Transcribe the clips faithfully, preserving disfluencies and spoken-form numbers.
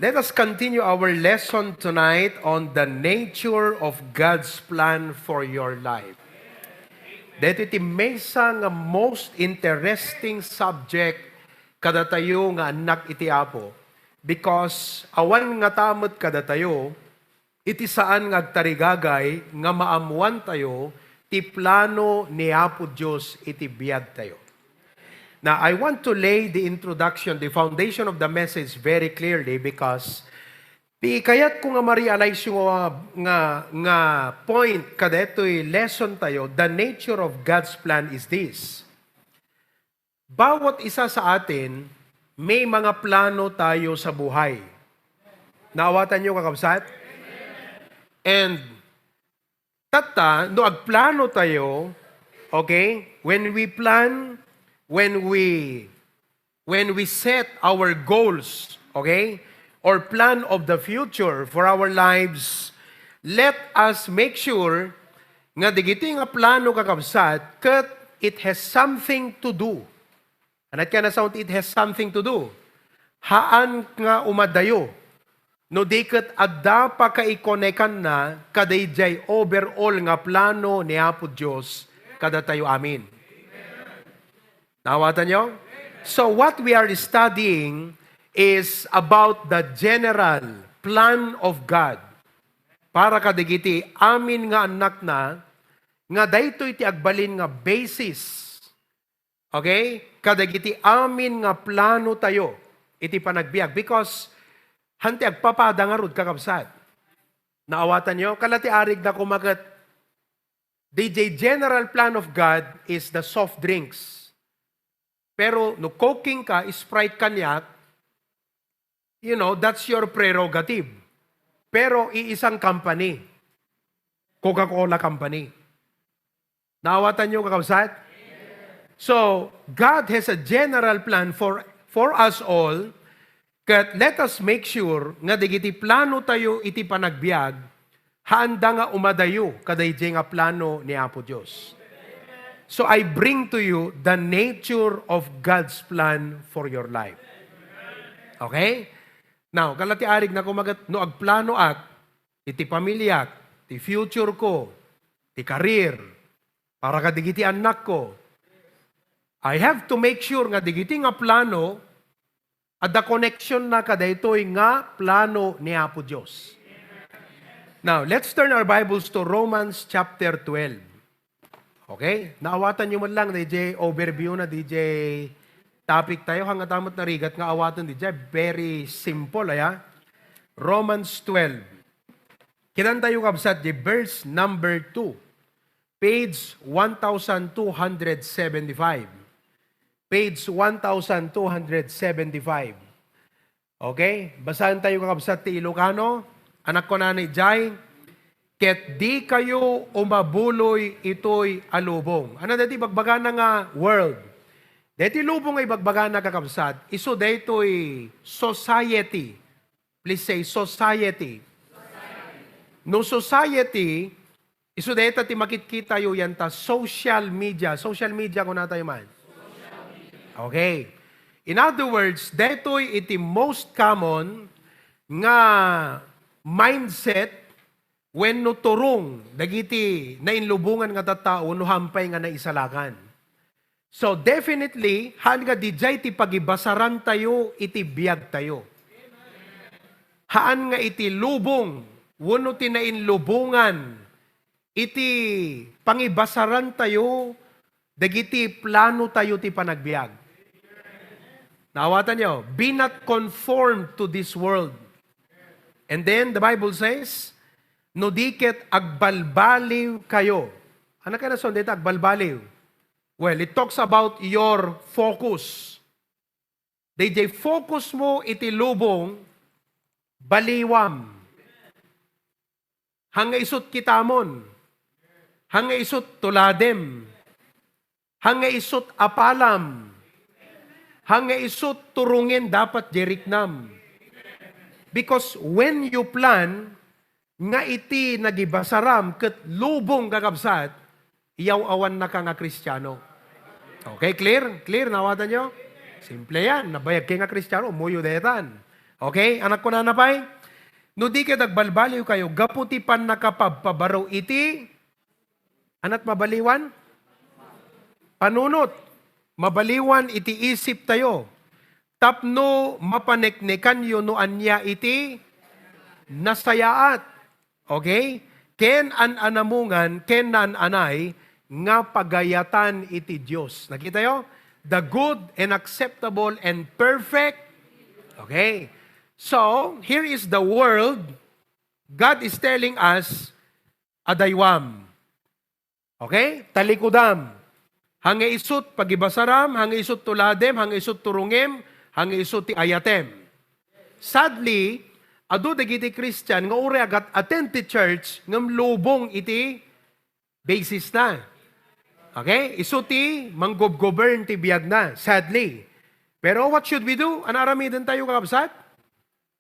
Let us continue our lesson tonight on the nature of God's plan for your life. Daytoy ti maysa nga most interesting subject kadatayo nga annak iti Apo, because awan ngata met kadatayo iti saan nga agtarigagay nga maammoantayo ti plano ni Apo Dios iti biagtayo. Now, I want to lay the introduction, the foundation of the message very clearly because ti kayatko nga ma-realize yo nga, nga, nga point kadaytoy lesson tayo, the nature of God's plan is this. Bawat isa sa atin, may mga plano tayo sa buhay. Naawatan niyo, kakabsat? And tatta, no agplano tayo, okay? When we plan, when we when we set our goals, okay, or plan of the future for our lives, let us make sure nga digiti nga plano, kakabsat, ket it has something to do. Anat ka na sound, it has something to do. Haan nga umadayo. No di ket adda pakaikonekanna kadaydiay overall nga plano ni Apo Dios kadatayo amin. Naawatan niyo? So what we are studying is about the general plan of God para kadagiti amin nga annakna, nga daytoy ti agbalin nga basis, okay, kadagiti amin nga plano tayo iti panagbiag. Because han ti agpapada ngarud, kakabsat. Naawatan niyo? Kala ti arig na kumaket, D J, general plan of God is the soft drinks. Pero no Coking ka, Sprite, Cognac, you know, that's your prerogative. Pero iisang company, Coca-Cola Company. Naawatan niyo, kakabsat? So, God has a general plan for, for us all, ket let us make sure nga dagiti plano tayo iti panagbiag, haanda nga umadayo kadaydiay nga plano ni Apo Dios. So, I bring to you the nature of God's plan for your life. Okay? Now, kala ti arig na kumaket, no agplanoak iti pamiliak, ti future ko, ti career, para kadagiti annakko, I have to make sure nga dagiti nga plano, adda connection na kadaytoy nga plano ni Apo Dios. Now, let's turn our Bibles to Romans chapter twelve. Okay? Naawatan niyo man lang, D J, overview na, D J, topic tayo. Hangata met narigat nga awaten, D J. Very simple, aya. Romans twelve. Kinan tayo, kabsat, di verse number two. Page one thousand two hundred seventy-five. Page one thousand two hundred seventy-five. Okay? Basaen tayo, kakabsat, ti Ilocano. Anak ko, nanay, jay. Ket dikayo umabuloy itoy a lubong. Ano dati bagbagana nga world? Dati lubong ay bagbagana, kakabsat. Isu daytoy society. Please say, society. No society, isu dayta ti makitkitayo yanta social media. Social media, kuna tayo man. Okay. In other words, daytoy iti most common nga mindset wenno turong dagiti nainlubongan nga tattao no hampay nga naisalakan. So, definitely, haan nga dijay ti pagibasarantayo iti biagtayo. Haan nga iti lubong wenno ti nainlubongan iti pangibasarantayo dagiti planotayo ti panagbiag. Naawatan niyo, "Be not conformed to this world." And then, the Bible says, "No di ket agbalbaliw kayo." Ano kaya na son dita agbalbaliw? Well, it talks about your focus. Dayjay focus mo iti lubong, baliwam. Hanga isut kitamon. Hanga isut tuladem. Hanga isut apalam. Hanga isut turungen dapat jeriknam. Because when you plan, nga iti nagibasaram ket lubong, kakabsat, iyaw-awannaka nga Kristiano. Okay, clear? Clear, naawatan nyo? Simple yan. Nabayag kayo nga Kristiano, umuyo detan. Okay? Anak ko na pay? No di ket agbalbaliw kayo, gapu ti pannakapabpabaro iti, anat mabaliwan? Panunot. Mabaliwan iti isip tayo. Tapno mapaneknekanyo no ania iti nasayaat. Okay? Ken an-anamungan, ken naan-anay nga pagayatan iti Dios. Nakita yo? The good and acceptable and perfect. Okay? So, here is the world. God is telling us, adaywam. Okay? Talikudam. Hangay isut pagibasaram, hangay isut tuladem, hangay isut turungem, hangay isut ti ayatem. Sadly, adu dagiti Christian nga uray agat-attend ti church ngem lubong iti basis na. Okay? Isu ti manggobgovern ti biagna, sadly. Pero what should we do? Ano aramiden tayo, kakabsat?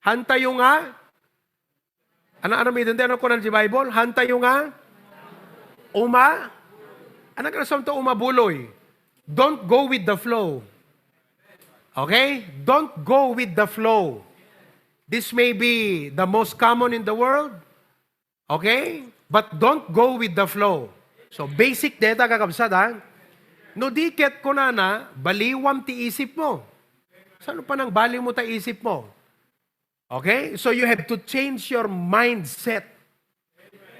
Hantayo nga Ano, ano midin? Ano kunan ti Bible? Hantayo nga uma. Ano ka sa umabuloy? Don't go with the flow. Okay? Don't go with the flow. This may be the most common in the world. Okay? But don't go with the flow. So, basic deta, kakabsat, ha? No di ket kunana, baliwam ti isip mo. Saan pa nang baliw mo ta isip mo? Okay? So you have to change your mindset.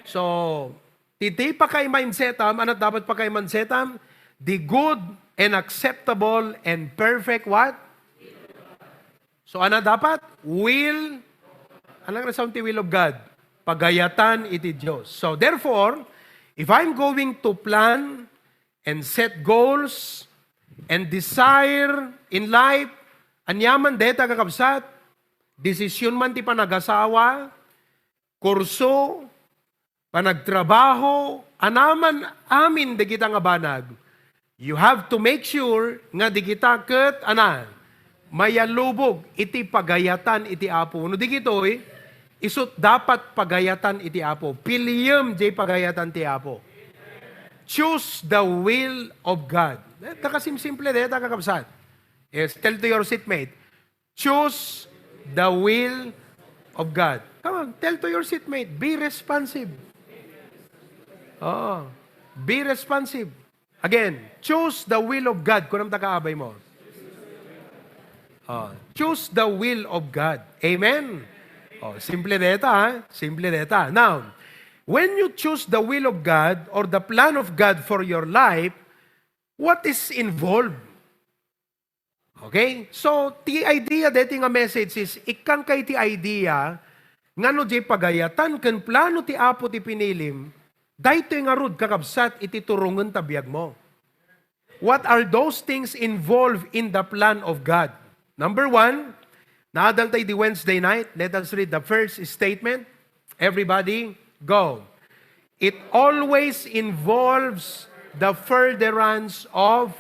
So, ti, ti pakay mindsetam, ano dapat pakay mindsetam? The good and acceptable and perfect what? So, ano dapat? Will. Ano nga sound ti will of God? Pagayatan iti Dios. So, therefore, if I'm going to plan and set goals and desire in life, aniaman deta, kakabsat, desisyon man ti panagasawa, kurso, panagtrabaho, anaman amin dagita nga banag, you have to make sure nga dagita ket, ana, mayalubog iti pagayatan iti Apo. No dagitoy, isut dapat pagayatan iti Apo. Piliem jay pagayatan ti Apo. Choose the will of God. Nakasimsimple deta, kakabsat. Yes, tell to your seatmate, "Choose the will of God." Come on, tell to your seatmate, "Be responsive." Oh, be responsive. Again, "Choose the will of God." Kunam ta kaabay mo. Oh, "Choose the will of God." Amen. Oh, simple deta, ha? Simple deta. Now, when you choose the will of God or the plan of God for your life, what is involved? Okay? So, ti idea deti nga message is, ikkangka iti idea nga no di pagayatan ken plano ti Apo ti pinilim, daytoy ngarud, kakabsat, iti turongen ta biag mo. What are those things involved in the plan of God? Number one, naadal tayo di Wednesday night. Let us read the first statement. Everybody, go. It always involves the furtherance of,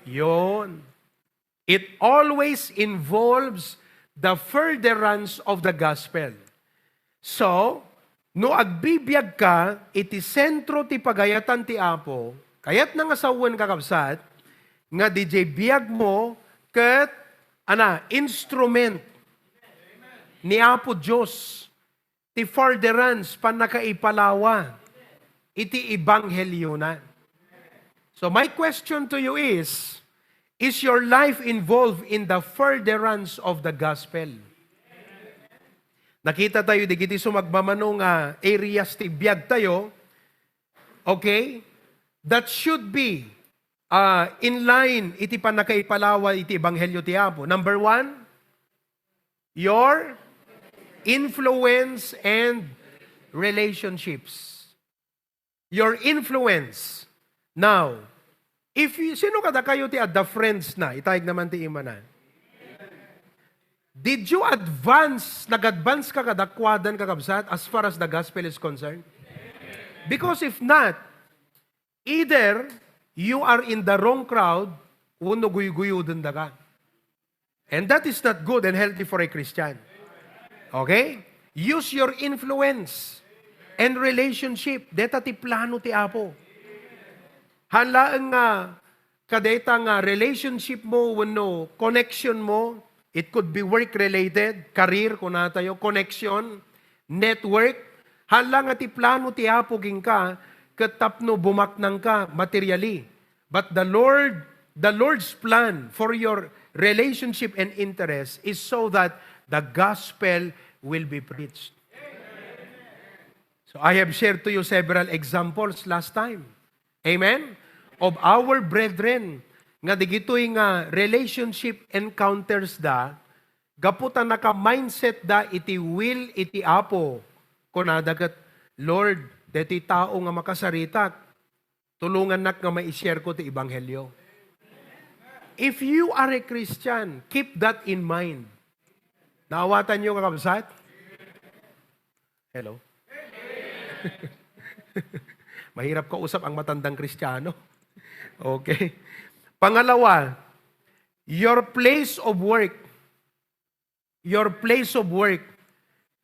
yun. It always involves the furtherance of the gospel. So, no agbibiag ka iti sentro ti pagayatan ti Apo, kayatna nga sawen, kakabsat, nga diay biag mo ket, ana, instrument ni Apo Dios ti furtherance, pannakaipalawa iti ebanghelyona. So my question to you is, is your life involved in the furtherance of the gospel? Nakita tayo, digiti sumagmamano nga areas ti biag tayo, okay, that should be, uh, in line iti pannakaipalawa iti ebanghelyo ti Apo. Number one, your influence and relationships. Your influence. Now, if you, sino kadakayo ti adda friends na? Itayeg naman ti imana. Did you advance, nag-advance ka kadakuadan, kakabsat, as far as the gospel is concerned? Because if not, either you are in the wrong crowd, wenno guyguyodenda ka. And that is not good and healthy for a Christian. Okay? Use your influence and relationship. Deta ti plano ti Apo. Haan laeng nga kadeta nga relationship mo wenno connection mo It could be work-related, career, kunatayo, connection, network. Hala nga ti plano ti Apo kenka ket tapno bumaknangka materially. But the Lord, the Lord's plan for your relationship and interest is so that the gospel will be preached. So I have shared to you several examples last time. Amen? Of our brethren, nga digitoy nga relationship encounters da, gapu ta naka-mindset da iti will iti Apo. Kunada ket, "Lord, detoy tao nga makasaritak, tulongannak nga mai-share ko ti ebanghelio." If you are a Christian, keep that in mind. Naawatan niyo, kakabsat? Hello? Mahirap kausap ang matandang Kristiyano. Okay. Pangalawa, your place of work. Your place of work,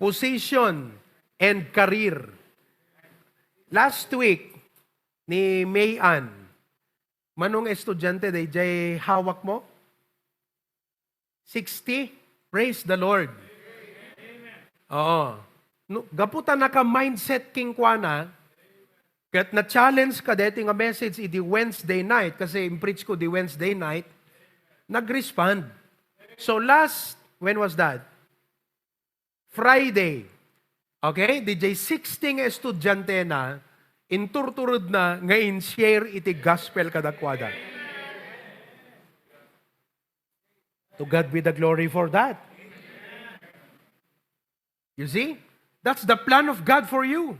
position, and career. Last week, ni May Ann, manong estudyante, dayjay hawak mo? Sixty? Praise the Lord. Oo. No, gapu ta naka-mindset kenkuana, ket na-challenge ka deti nga message idi Wednesday night, kasi in-preach ko di Wednesday night, nag-respond. So last, when was that? Friday. Okay? Dijay sixty nga estudyante na, inturtured na nga in-share iti gospel kadakuada. To God be the glory for that. You see? That's the plan of God for you.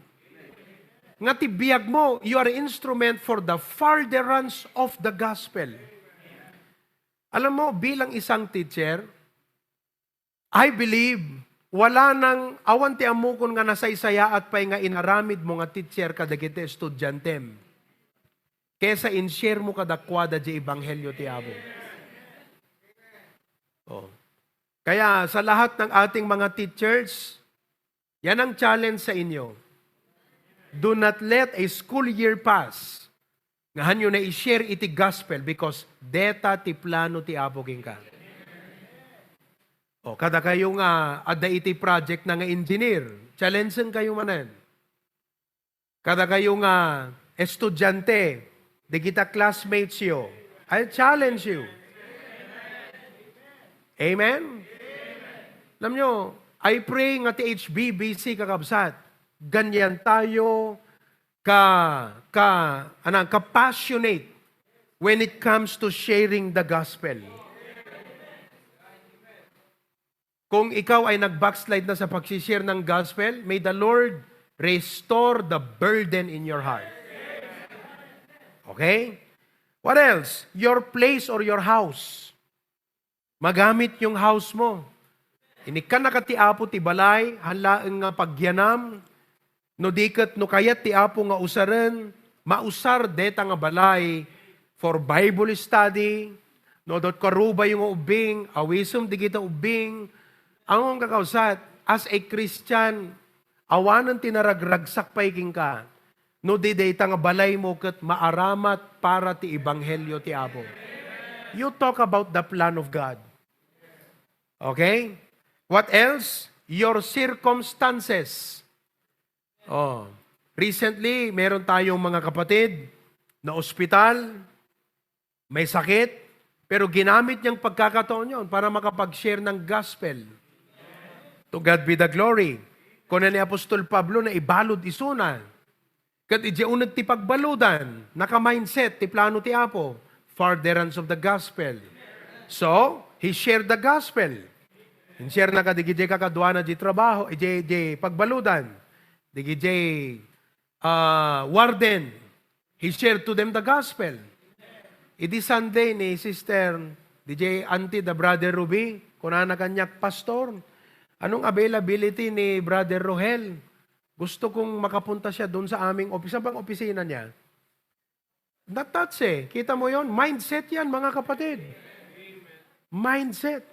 Nga ti biag mo, you are instrument for the furtherance of the gospel. Alam mo, bilang isang teacher, I believe, wala nang awan ti ammokon nga nasaysayaat pay nga inaramid mo nga teacher kadagiti estudiantem kesa in-share mo kadakuada di ebanghelio ti Apo. Oh. Kaya sa lahat ng ating mga teachers, yan ang challenge sa inyo. Do not let a school year pass nga hanyo na i-share iti gospel because deta ti plano ti Apo kenka. O, kada kayo nga adda iti project na nga engineer, challenge kayo manen. Kada kayo nga estudiante, dagita classmates yo, I challenge you. Amen? Alam nyo, I pray nga ti H B B C, kakabsat, ganyan tayo ka, ka, anang, ka-passionate when it comes to sharing the gospel. Kung ikaw ay nag-backslide na sa pag-share ng gospel, may the Lord restore the burden in your heart. Okay? What else? Your place or your house. Magamit yung house mo. Inikkan na ka ti Apo ti balay, han laeng nga pagyanam, no di ket no kayat ti Apo nga usaren, mausar deta nga balay for Bible study, no adda karubayo nga ubbing, awisem dagita ubbing. Ammom, kakabsat, as a Christian, awanen ti naragragsak pay kenka. No di dayta nga balaymo ket maaramat para ti ebanghelio ti Apo. You talk about the plan of God. Okay? What else? Your circumstances. Oh, recently, meron tayong mga kapatid na ospital, may sakit, pero ginamit niyang pagkakataon yon para makapag-share ng gospel. To God be the glory. Kuna ni Apostol Pablo na ibalud isuna. Ket idiay uneg ti pagbaludan, naka-mindset ti plano ti Apo, furtherance of the gospel. So, he shared the gospel. In-share na kadi idiay kakaduana di trabaho, idiay, idiay pagbaludan. Di idiay ah, warden, he shared to them the gospel. Idi Sunday ni Sister, D J Auntie da Brother Ruby, kunana kaniak, "Pastor, anong availability ni Brother Rohel? Gusto kong makapunta siya doon sa aming opisina." Saan bang opisina niya? Not touch eh. Kita mo yon? Mindset yan, mga kapatid. Mindset.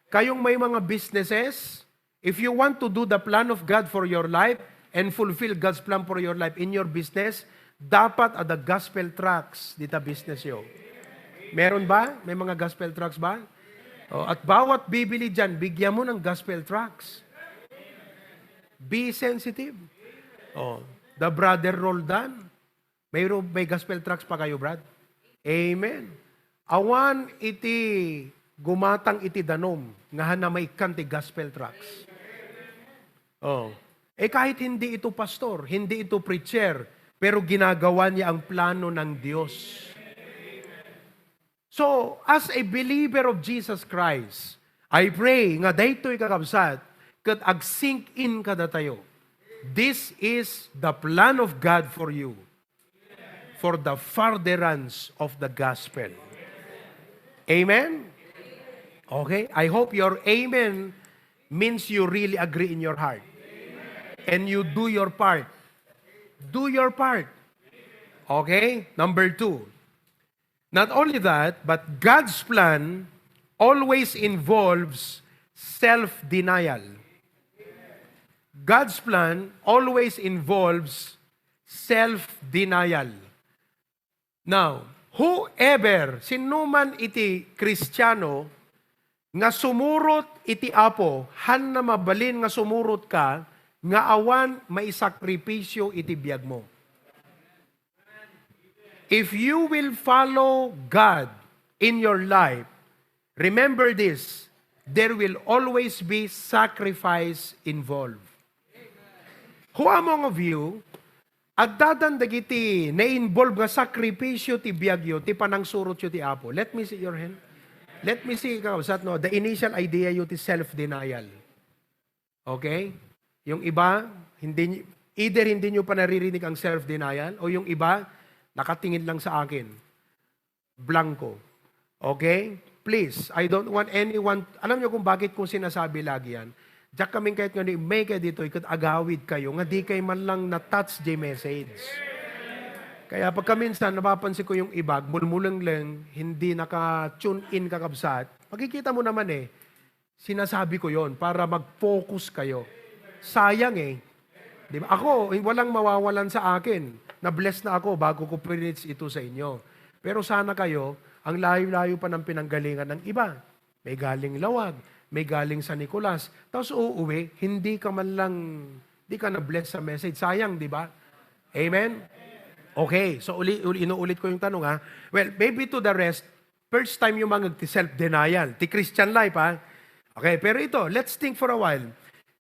Kayong may mga businesses, if you want to do the plan of God for your life and fulfill God's plan for your life in your business, dapat adda gospel tracts dita business yo. Meron ba? May mga gospel tracts ba? Oh, at bawat bibili dyan, bigyan mo ng gospel tracts. Be sensitive. Oh, the Brother Roldan. Mayro-, may gospel tracts pa kayo, Brad? Amen. Awan iti gumatang iti danum nga han na maikkan ti gospel tracts. Oh. Eh, kahit hindi ito pastor, hindi ito preacher, pero ginagawa niya ang plano ng Diyos. So, as a believer of Jesus Christ, I pray nga daytoy, kakabsat, ket ag-sink in kadatayo. This is the plan of God for you, for the furtherance of the gospel. Amen? Okay? I hope your amen means you really agree in your heart. And you do your part. Do your part. Okay? Number two. Not only that, but God's plan always involves self-denial. God's plan always involves self-denial. Now, whoever, sinuman iti Kristiano nga sumurot iti Apo, han na mabalin nga sumurot ka, nga awan maisakripisyo iti biag mo. If you will follow God in your life, remember this, there will always be sacrifice involved. Who among of you, addadan dagiti na-involve nga sakripisyo ti biagyo, ti panangsurotyo ti Apo? Let me see your hand. Let me see, kakabsat, no, the initial idea yo ti self-denial. Okay? Yung iba, hindi, either hindi nyo pa naririnig ang self-denial, o yung iba, nakatingin lang sa akin. Blanco. Okay? Please, I don't want anyone, alam nyo kung bakit kong sinasabi lagi yan? Diyak kaming kahit nga ni May kayo dito, ikot agawid kayo, nga di kayo man lang na-touch di message. Kaya pagkaminsan, napapansin ko yung iba, mulmulengleng, hindi naka-tune in, kakabsat. Makikita mo naman eh, sinasabi ko yon para mag-focus kayo. Sayang eh. Di ba? Ako, walang mawawalan sa akin. Na-bless na ako bago ko pinits ito sa inyo. Pero sana kayo, ang layo-layo pa ng pinanggalingan ng iba. May galing Lawag, may galing San Nicolas. Tapos uuwi, hindi ka man lang, di ka na-bless sa message. Sayang, di ba? Amen? Okay, so uli, uli, inuulit ko yung tanong ha. Well, maybe to the rest, first time yung mga ti self-denial, ti Christian life ha. Okay, pero ito, let's think for a while.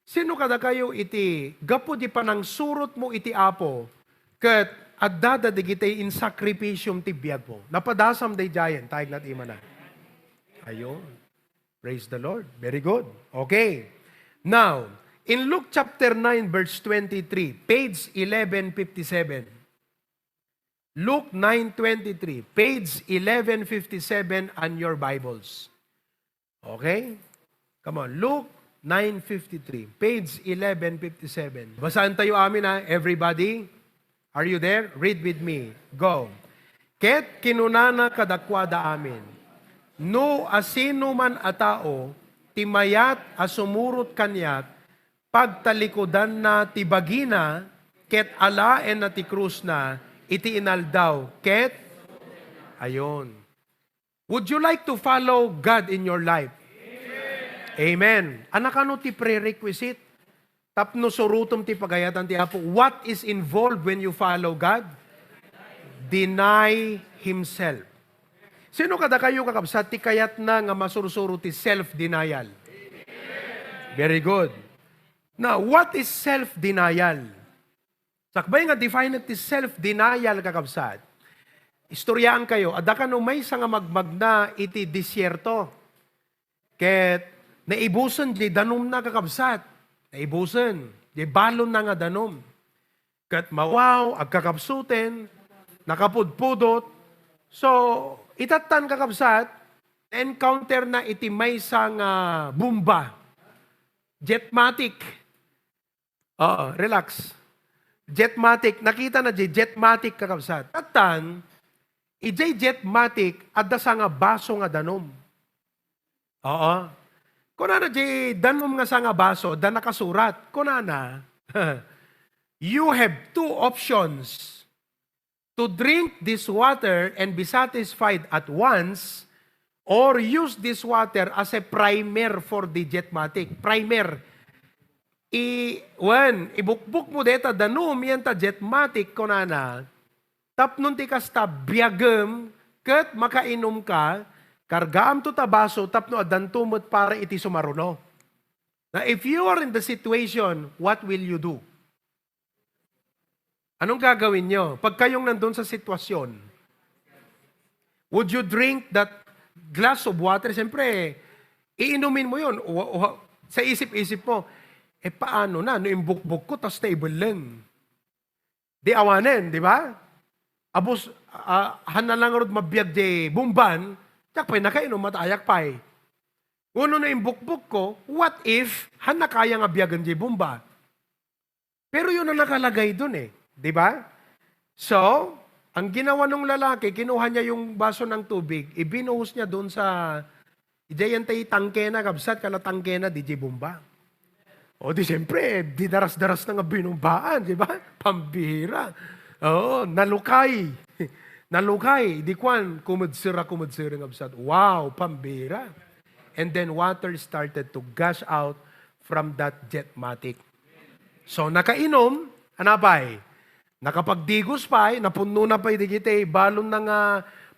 Sino kadakayo iti gapu di panangsurot mo iti Apo, ket addada digiti in sacrificium ti biag mo? Napadasam daydiayen, tayeg nat imana. Ayon. Praise the Lord. Very good. Okay. Now, in Luke chapter nine, verse twenty-three, page eleven fifty-seven. Luke nine twenty-three, page eleven fifty-seven on your Bibles. Okay? Come on, Luke nine fifty-three, page eleven fifty-seven. Basaan tayo amin ha, everybody. Are you there? Read with me. Go. Ket kinunana kadakuada amin, "No asinoman a tao ti mayat a sumurot kaniak, pagtalikudanna ti bagina, ket alaenna ti krusna iti inaldaw, ket," ayon. Would you like to follow God in your life? Amen. Anak, ano ti prerequisite tapno surutom ti pagayatan ti Apo? What is involved when you follow God? Deny himself. Sino kadakayo, kakabsat, ti kayatna nga masursuro ti self-denial? Very good. Now, what is self-denial? Sakbay nga define ti self-denial, kakabsat, istoryaan kayo, adda kano maysa nga magmagna iti desierto. Ket naibusen di danumna, kakabsat. Naibusen. Di balonna nga danum. Ket mawaw, agkakapsuten, nakapudpudot. So, itattan, kakabsat, encounter na iti maysa nga bomba. Jetmatic. Oo, relax. Jetmatic. Nakita na di, Jetmatic, kakabsat. Tattan, ijay Jetmatic, adda sanga baso nga danum. Oo. Kunana di danum nga sanga baso, da nakasurat. Kunana, "You have two options. To drink this water and be satisfied at once, Or use this water as a primer for the Jetmatic. Primer. I, wen, ibukbok mo deta danum yan ta Jetmatic, kunana, tapno ti kasta, biagem, ket makainum ka, kargaam to ta baso, tapno addanto met para iti sumaruno. Now, if you are in the situation, what will you do? Anong gagawin nyo? Pagkayong nandun sa sitwasyon, would you drink that glass of water? Siyempre, iinumin mo yun. Wa-, wa-, sa isip-isip mo, "Eh, paano na? No imbukbok ko, tas naibelleng." Di awanen, di ba? Abus, ah, han na lang rod mabiag di bumban, tiyak pay nakainom, matayak pay. Wenno no imbukbok ko, what if, han na kaya nga biagen di bumba? Pero yun ang nakalagay dun eh. Di ba? So, ang ginawa nung lalaki, kinuha niya yung baso ng tubig, ibinuhos niya doon sa, ijay yan tay tangke na, kabsat, kala tangke na, di jay bomba. O di siyempre, di daras-daras na nga binumbaan, di ba? Pambira. Oo, nalukay. Nalukay. Di kwan, kumudser a kumudser nga kabsat. Wow, pambira. And then water started to gush out from that jetmatic. So, nakainom, anapay? Nakapagdigos pay, napunno na pay digiti balon na nga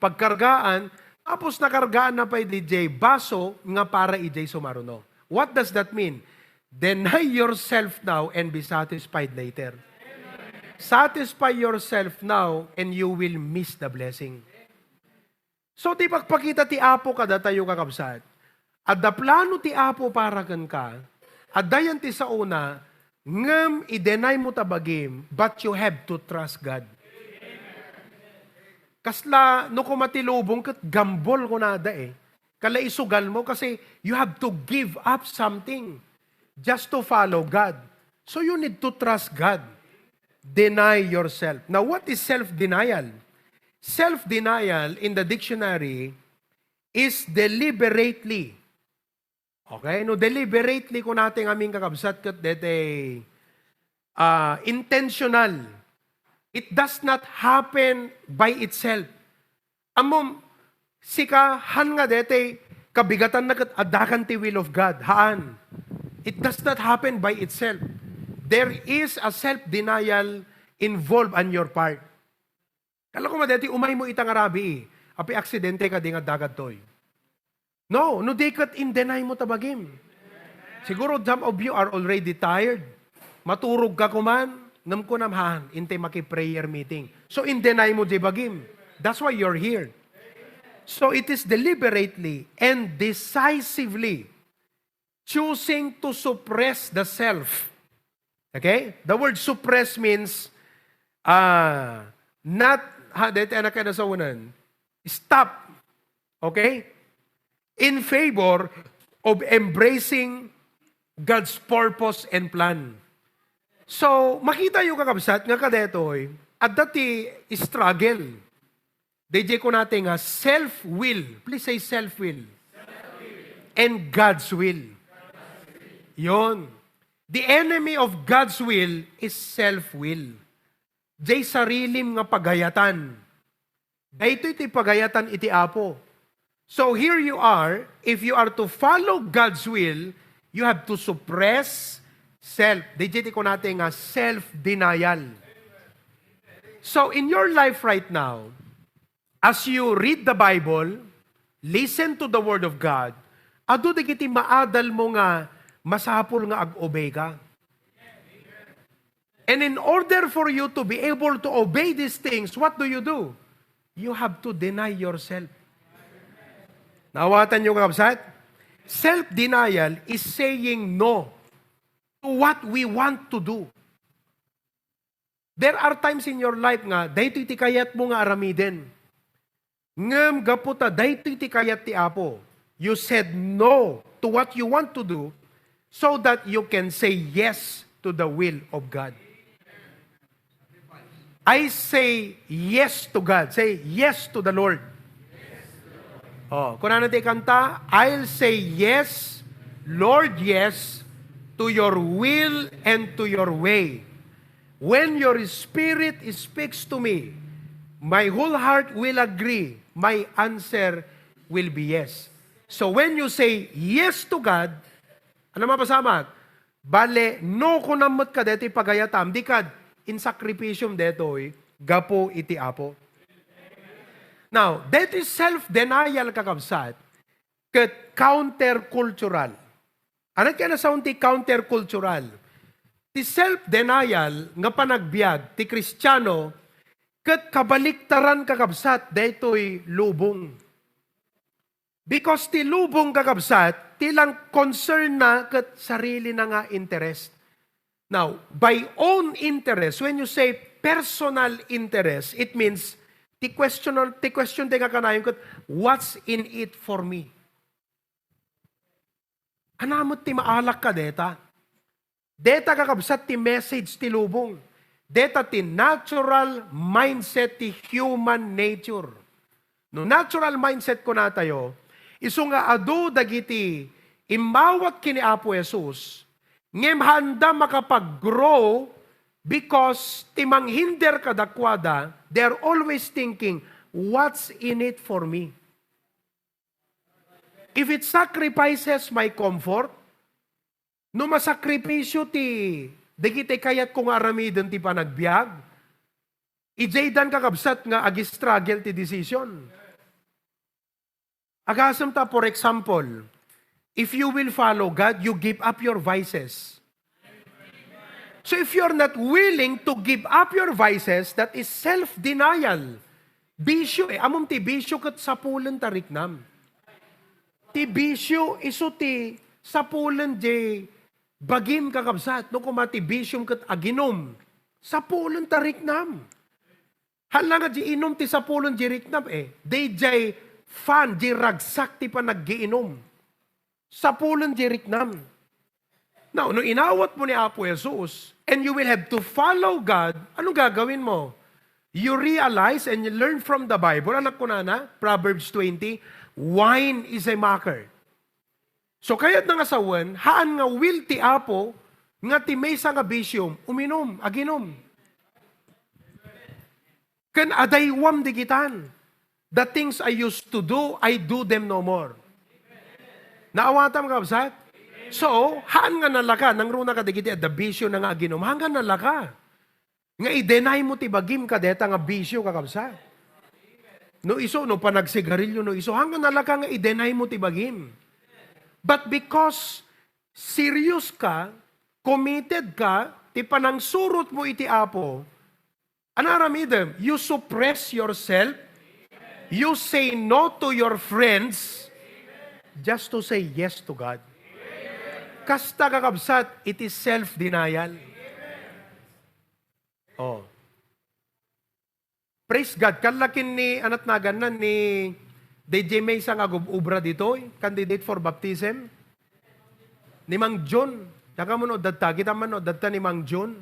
pagkargaan, tapos nakargaan na pay dijay baso nga para ijay sumaruno. What does that mean? Deny yourself now and be satisfied later. Satisfy yourself now and you will miss the blessing. So, ti pagpakita ti Apo kadatayo, kakabsat, adda plano ti Apo para kenka, adda yan ti saona, ngem i-deny mo ta bagim, but you have to trust God. Kasla, no kuma ti lubong ket gambol kunada eh. Kala isugal mo kasi you have to give up something just to follow God. So you need to trust God. Deny yourself. Now, what is self-denial? Self-denial in the dictionary is deliberately. Okay? No, deliberately kunata ngamin, kakabsat, ket dete, ah, intentional. It does not happen by itself. Ammom, sika, han nga dete, kabigatanna ket addakan ti will of God. Haan. It does not happen by itself. There is a self-denial involved on your part. Kala ko madeti, umay mo ita nga rabii. Apay, aksidente kadi nga adda kadtoy? No, no di ket in-deny mo ta bagim. Siguro some of you are already tired. Maturog ka kuman, ngem kunam han, intay maki-prayer meeting. So, in-deny mo di bagim. That's why you're here. So, it is deliberately and decisively choosing to suppress the self. Okay? The word suppress means, ah, not, ha, dahil tayo na kayo nasa unan, stop. Okay? In favor of embracing God's purpose and plan. So, makita yung kakabsat nga kadetoy, adda ti struggle. D J ko natin nga self-will. Please say self-will. And God's will. Yon. The enemy of God's will is self-will. Jay sarilim nga pagayatan. Daytoy ti pagayatan iti Apo. So here you are, if you are to follow God's will, you have to suppress self. D J ti ko natin nga self-denial. So in your life right now, as you read the Bible, listen to the Word of God, adu dagiti maadal mo nga masapul nga ag-obey ka. And in order for you to be able to obey these things, what do you do? You have to deny yourself. Naawatan niyo, kakabsat? Self-denial is saying no to what we want to do. There are times in your life nga, daytoy ti kayat mo nga aramiden. Ngem gapu ta daytoy ti kayat ti Apo, you said no to what you want to do so that you can say yes to the will of God. I say yes to God. Say yes to the Lord. Oh, kunana ti kanta, "I'll say yes, Lord, yes, to your will and to your way. When your spirit speaks to me, my whole heart will agree. My answer will be yes. So when you say yes to God, ano mapasamak? Bale, no kunam met ka detoy pagayatam, di kad insakripisyom detoy gapu iti Apo. Now, detoy self-denial, kakabsat, ket countercultural. Ania ti nasaon ti countercultural? Ti self-denial nga panagbiag ti Kristiano ket kabaliktaran, kakabsat, daytoy lubong. Because ti lubong, kakabsat, ti lang concern na ket sarili na nga interest. Now, by own interest, when you say personal interest, it means ti question, ti question ti nga kanayon ket, "What's in it for me?" Ania met ti maalak ka deta? Deta, kakabsat, ti message ti lubong. Deta ti natural mindset ti human nature. No natural mindset kunatayo, isu nga adu dagiti immawat ken ni Apo Jesus, ngem haanda makapag-grow because ti manghinder kadakuada, they are always thinking, "What's in it for me?" If it sacrifices my comfort, no masakripisyo ti dagiti kayatko nga aramiden ti panagbiag, idiaydan, kakabsat, nga agi-struggle ti decision. Agasem ta, for example, if you will follow God, you give up your vices. So if you're not willing to give up your vices, that is self-denial. Bisyo, eh. Ammom ti bisyo ket sapulen ta riknam. Ti bisyo isu ti sapulen diay bagim, kakabsat. No koma ti bisyom ket aginum, sapulen ta riknam. Haan la nga diay inum ti sapulen diay riknam, eh. Daydiay fun, diay ragsak ti panaggiinum. Sapulen diay riknam. Now, no inawatmo ni Apo Jesus, and you will have to follow God, anong gagawin mo? You realize and you learn from the Bible, ania kunana, Proverbs twenty, "Wine is a mocker." So, kayatna nga sawen, haan nga will ti Apo nga ti maysa nga bisyom, uminum, aginum. Ken adaywam digitan. The things I used to do, I do them no more. Naawatam, kabsat? So, haan nga nalaka, nangruna kadagiti adda bisyo na nga aginum, haan nga nalaka nga i-deny mo ti bagim kadeta nga bisyo, kakabsat. No isu, no panagsigarilyo, no isu, haan nga nalaka nga i-deny mo ti bagim. But because serious ka, committed ka, ti panangsurot mo iti Apo, ania aramidem? You suppress yourself, you say no to your friends, just to say yes to God. Kasta, kakabsat, it is self-denial. Oh. Praise God. Kallakin ni, anat naganna, ni D J May sa nga gub-, ubra ditoy, candidate for baptism. Ni Mang Jun. Diak ammo no adda ta, kita man no adda ta ni Mang Jun.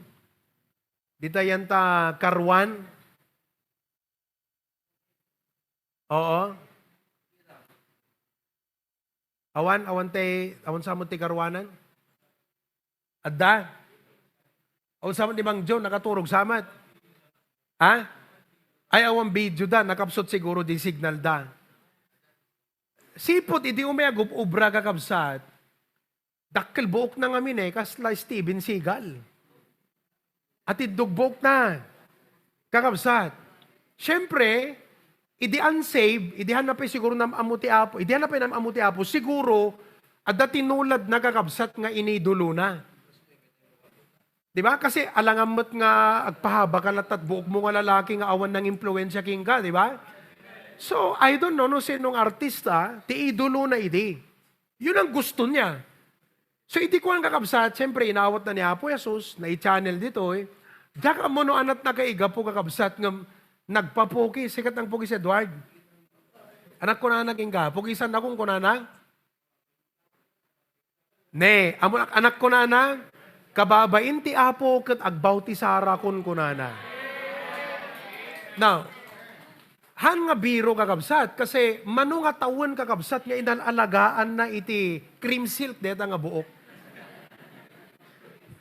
Dita yan ta karuan. Oo. Awan, awan ti, awan sa met ti karuanan? Adda? Awan sa met ni Mang Jun, nakaturog sa met? Ha? Ay, awan video da, nakapsut siguro di signal da. Sipud, idi umay agub-ubra, kakabsat, dakkel buokna ngamin eh, kasla Steven Seagal. Atiddog buokna, kakabsat. Siyempre, idi unsaved, idi haan na pay siguro nam-ammo ti Apo, idi haan na pay nam-ammo ti Apo, siguro, adda tinuladna, kakabsat, nga inidolona. Di ba? Kasi alangan met nga agpahaba ka latta ti buokmo nga lalaki nga awan nangimpluwensia kenka, di ba? So, I don't know no sinong artista, ti idolona idi. Yun ang gusto niya. So, iti kuan, kakabsat, siyempre, inawatna ni Apo Jesus, nai-channel ditoy. Diak ammo no anat nakaigapu, kakabsat, nga nagpapuki, sikat ang puki si Edward. Anak ko na naging ka, pukisan akong kunana. Ne, ammo anak, anak kunana, kababain ti Apo ket agbautisara kun kunana. Now, haan nga biro, kakabsat, kasi mano nga tawen, kakabsat, nga inal-alagaanna iti cream silk deta nga buok.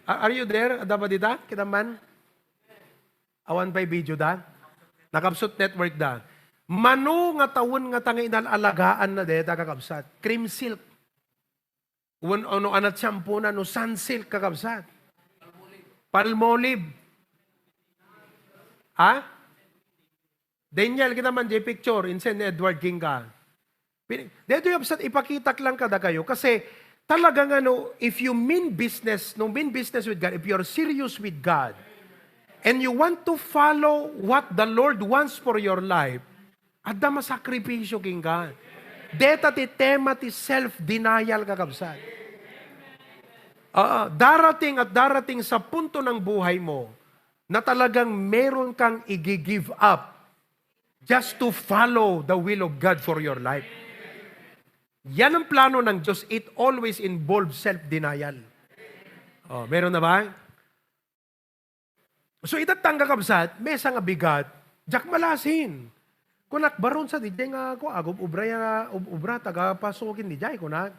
A-, are you there? Adda ba dita? Kita man? Awan pay video da? Nakapsut network da. Mano nga tawen nga ta nga inalagaanna deta, kakabsat? Cream Silk. Wen, no, anat shampoo na, no, Sunsilk, kakabsat? Palmolive. Ha? Daniel, kita man, di picture, insen ni Edward King ka. Pin-, dito yung, kabsat, ipakitak lang kadakayo. Kasi, talaga nga, no, if you mean business, no, mean business with God, if you're serious with God, and you want to follow what the Lord wants for your life, adda masakripisyo kenka. Deta ti tema ti self-denial, kakabsat. Oo, darating at darating sa punto ng buhay mo na talagang meron kang i-give up just to follow the will of God for your life. Yan ang plano ng Diyos. It always involves self-denial. Oh, meron na ba? So, itattang, kakabsat, mesa nga bigat, diak malasin. Kunak, "Baron sa diay nga ako, agub-, ubra ya, ub-, ubra, taga pasukin diay," kunak.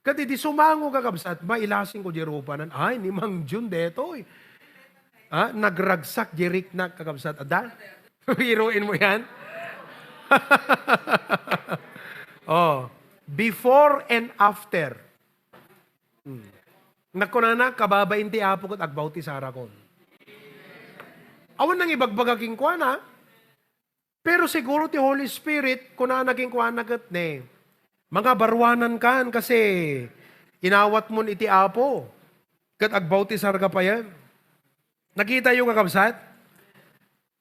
Ket idi sumango, kakabsat, mailasing ko di rupanan. Ay, ni Mang Jun detoy. Ha? Nagragsak di riknak, kakabsat. Adda? Biruin mo yan? Oh, before and after. Hmm. Nakunana, "Kababain ti Apo ket agbautisara kon." Awan nang ibagbaga kenkuana. Pero siguro ti Holy Spirit, kunana kenkuana ket ne, "Mangabaruanan kan kasi inawatmon iti Apo, ket agbautisarka payen." Nakita yo, kakabsat?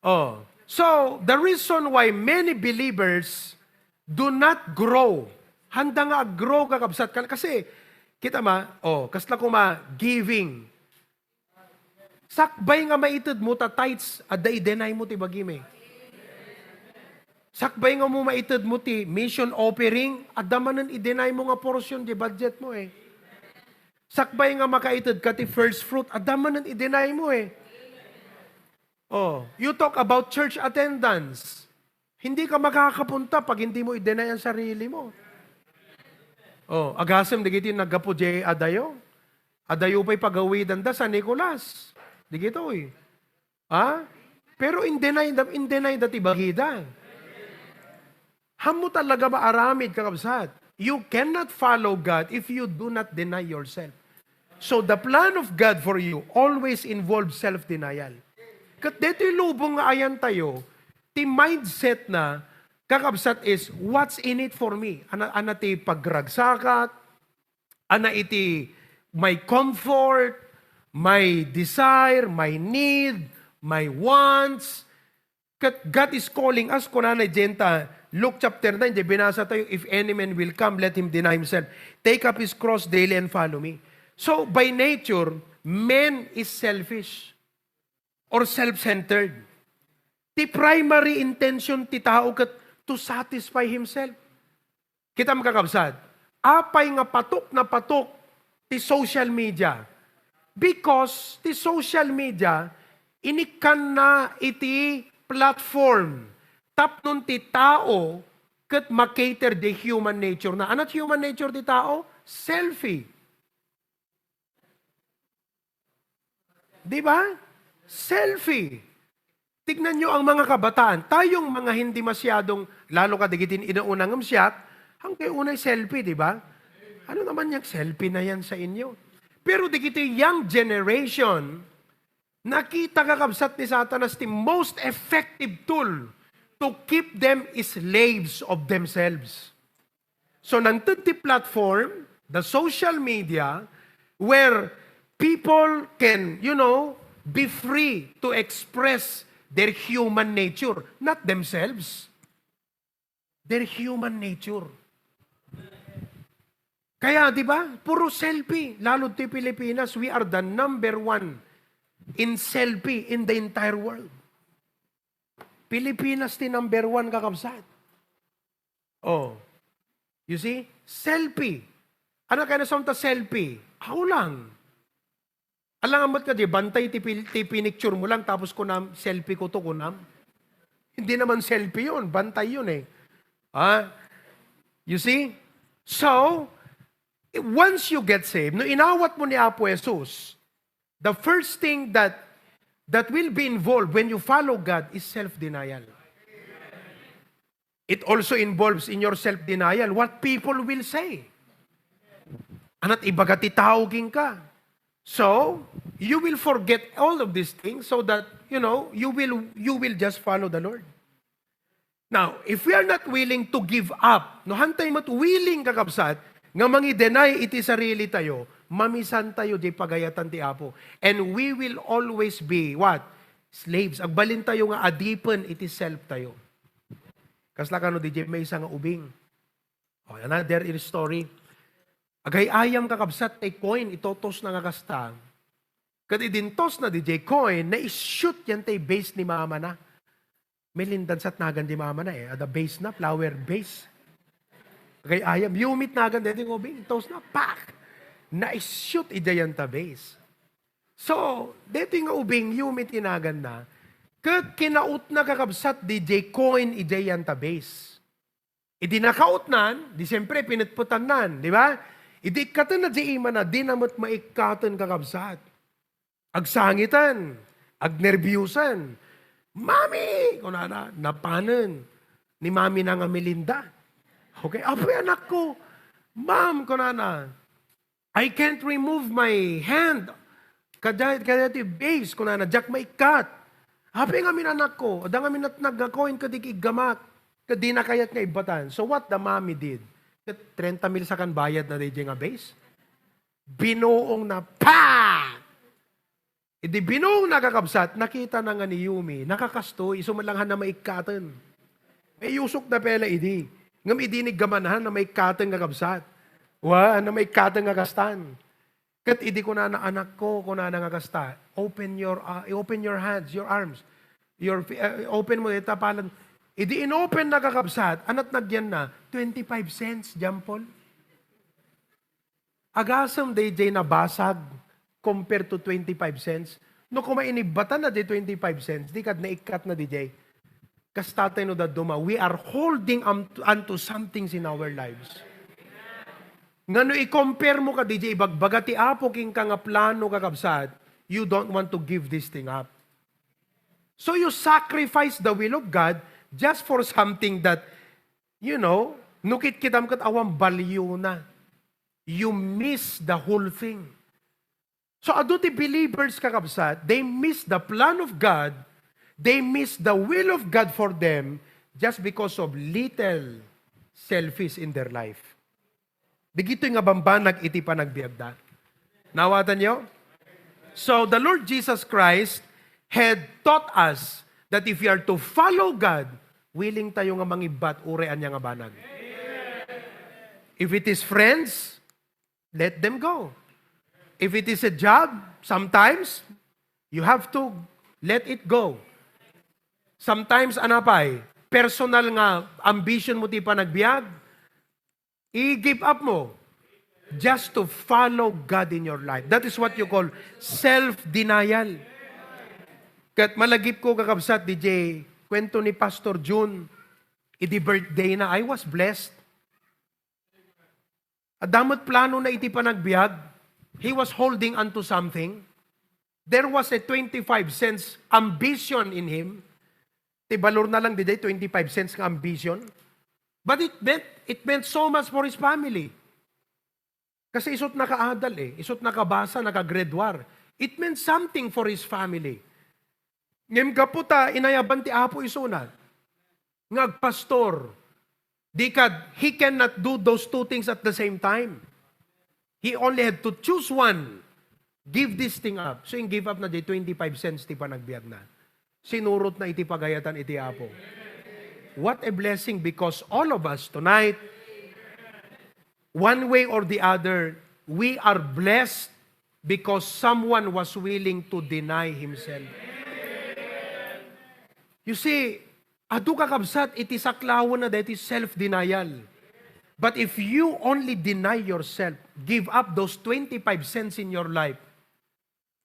Oh. So, the reason why many believers do not grow, handa nga ag-grow, kakabsat, kan-, kasi, kita ma, oh, kasla kuma, giving. Sakbay nga maited mo ta tithes, adda i-deny mo ti bagim eh. Sakbay nga mo maited mo ti mission offering, adda manen i-deny mo nga portion di budget mo eh. Sakbay nga makaited ka ti first fruit, adda manen i-deny mo eh. Oh, you talk about church attendance. Hindi ka makakapunta pag hindi mo i-deny ang sarili mo. Oh, agasem dagiti naggapu diay adayo. Adayo pay pagawidan da San Nicolas. Dagitoy. Ha? Pero in-deny da, in-deny da ti bagida. Hammo talaga maaramid, kakabsat. You cannot follow God if you do not deny yourself. So the plan of God for you always involves self-denial. Ket detoy lubong nga ayantayo, ti mindset na, kakabsat, is, "What's in it for me?" Ana, ana ti pagragsakat, ana iti my comfort, my desire, my need, my wants. Ket God is calling us, kunana diay ta, Luke chapter nine, diay binasa tayo, "If any man will come, let him deny himself, take up his cross daily and follow me." So, by nature, man is selfish or self-centered. Ti primary intention ti tao ket to satisfy himself. Kitam, kakabsat, apay nga patok na patok ti social media? Because ti social media, inikkanna iti platform tapnon ti tao ket makater di human nature na. Anat human nature ti tao? Selfie. Di ba? Selfie. Tignan nyo ang mga kabataan. Tayong mga hindi masyadong, lalo ka digiti inauna ngem siak, ang kay unay selfie, di ba? Ano naman yung selfie na yan sa inyo? Pero digiti young generation, nakita, kakabsat, ni Satanas ti most effective tool to keep them slaves of themselves. So, nangted ti platform, the social media, where people can, you know, be free to express their human nature, not themselves. Their human nature. Kaya, di ba, puro selfie. Lalo ti Pilipinas, we are the number one in selfie in the entire world. Pilipinas ti number one, kakabsat. Oh. You see? Selfie. Ano kaya na ta selfie? Ako lang. Alangan ba't ka di, bantay ti, pil- ti pinicture mo lang tapos kunam, selfie ko to, kunam? Hindi naman selfie yun. Bantay yun eh. Ah? You see? So, once you get saved, no inawat mo ni Apo Jesus, the first thing that that will be involved when you follow God is self-denial. It also involves in your self-denial what people will say. Ania't ibaga ti tao kenka? So, you will forget all of these things so that, you know, you will, you will just follow the Lord. Now, if we are not willing to give up, no, haantay met willing, kakabsat, nga mangi-deny iti sarili tayo, mamisan tayo di pagayatan ti Apo. And we will always be, what? Slaves. Agbalin tayo nga adipen iti self tayo. Kasla kano di maysa nga ubing. Oh, another story. Agay-ayam, kakabsat, ti coin, itotosna nga kasta. Ket idi intosna diay coin, na-shoot yan ti vase ni mamana. Melinda sa nagan di mamana eh. Adda vase na, flower vase. Agay-ayam, Yumi ti nagan daytoy nga ubing, intosna, pak! Na-shoot idiay yan ta vase. So, daytoy nga ubing, Yumi ti naganna, ket kinautna, kakabsat, diay coin idiay yan ta vase. Idi nakautnan, di siyempre, pinetpetannan, di ba? Idi ikkatenna di imana, dina met maikkaten, kakabsat. Agsangiten, agnerbiusen. "Mami!" kunana, napanen ni mamina nga Melinda. Okay, "Apoy, anakko." "Ma'am," kunana, "I can't remove my hand. Kada, kada ti vase," kunana, "diak maikkat. Apay ngamin, anakko? Adda ngamin natnag nga coin ket iggamak. Ket dina kayat nga ibbatan." So what the mommy did? Ket trenta mil sakan bayad na diay nga vase. Binuongna, pa! Idi binuongna, kakabsat, nakitana nga ni Yumi, nakakastoy, isu met lang han na maikkaten. Mayusok da pay la idi. Ngem idi niggaman han na maikkaten, kakabsat. Wa, han na maikkaten nga kastan. Ket idi kunana, "Anakko," kunana nga kasta, "open your, ah, open your hands, your arms, your fi-, ah, open mo ita palan." Idi inopen na, kakabsat, anat nagyan na, twenty-five cents, Jampol. Agasem daydiay nabasag compared to twenty-five cents. No kuma inibbatan na di twenty-five cents, di kad naikkat na didiay. Kasta tayo no dadduma, we are holding on, onto some things in our lives. Nga no i-compare mo kadi diay ibagbaga ti Apo kenka nga plano, kakabsat, you don't want to give this thing up. So you sacrifice the will of God just for something that, you know, no kitkitam ket awan baliona. You miss the whole thing. So, adu ti believers, kakabsat, they miss the plan of God, they miss the will of God for them just because of little selfish in their life. Dagitoy nga bambanag iti panagbiagda. Nawatanyo? So, the Lord Jesus Christ had taught us that if we are to follow God, willing tayo nga mangibbat uray ania nga banag. If it is friends, let them go. If it is a job, sometimes you have to let it go. Sometimes, anapay, personal nga ambition mo ti panagbiag, i-give up mo just to follow God in your life. That is what you call self-denial. Ket malagipko, kakabsat, diay kuento ni Pastor Jun, idi birthday na, I was blessed. Adda met plano na iti panagbiag. He was holding on to something. There was a twenty-five cents ambition in him. Ti balor na lang diay twenty-five cents nga ambition. But it meant, it meant so much for his family. Kasi isu't nakaadal eh. Isu't nakabasa, nakagraduar. It meant something for his family. Ngem gapu ta inayaban ti Apo isuna nga agpastor, di kad, he cannot do those two things at the same time. He only had to choose one. Give this thing up. So, in-give up na di twenty-five cents ti panagbiag na. Sinurot na iti pagayatan iti Apo. What a blessing, because all of us tonight, one way or the other, we are blessed because someone was willing to deny himself. You see, adu, kakabsat, iti saklawen na daytoy self-denial. But if you only deny yourself, give up those twenty-five cents in your life,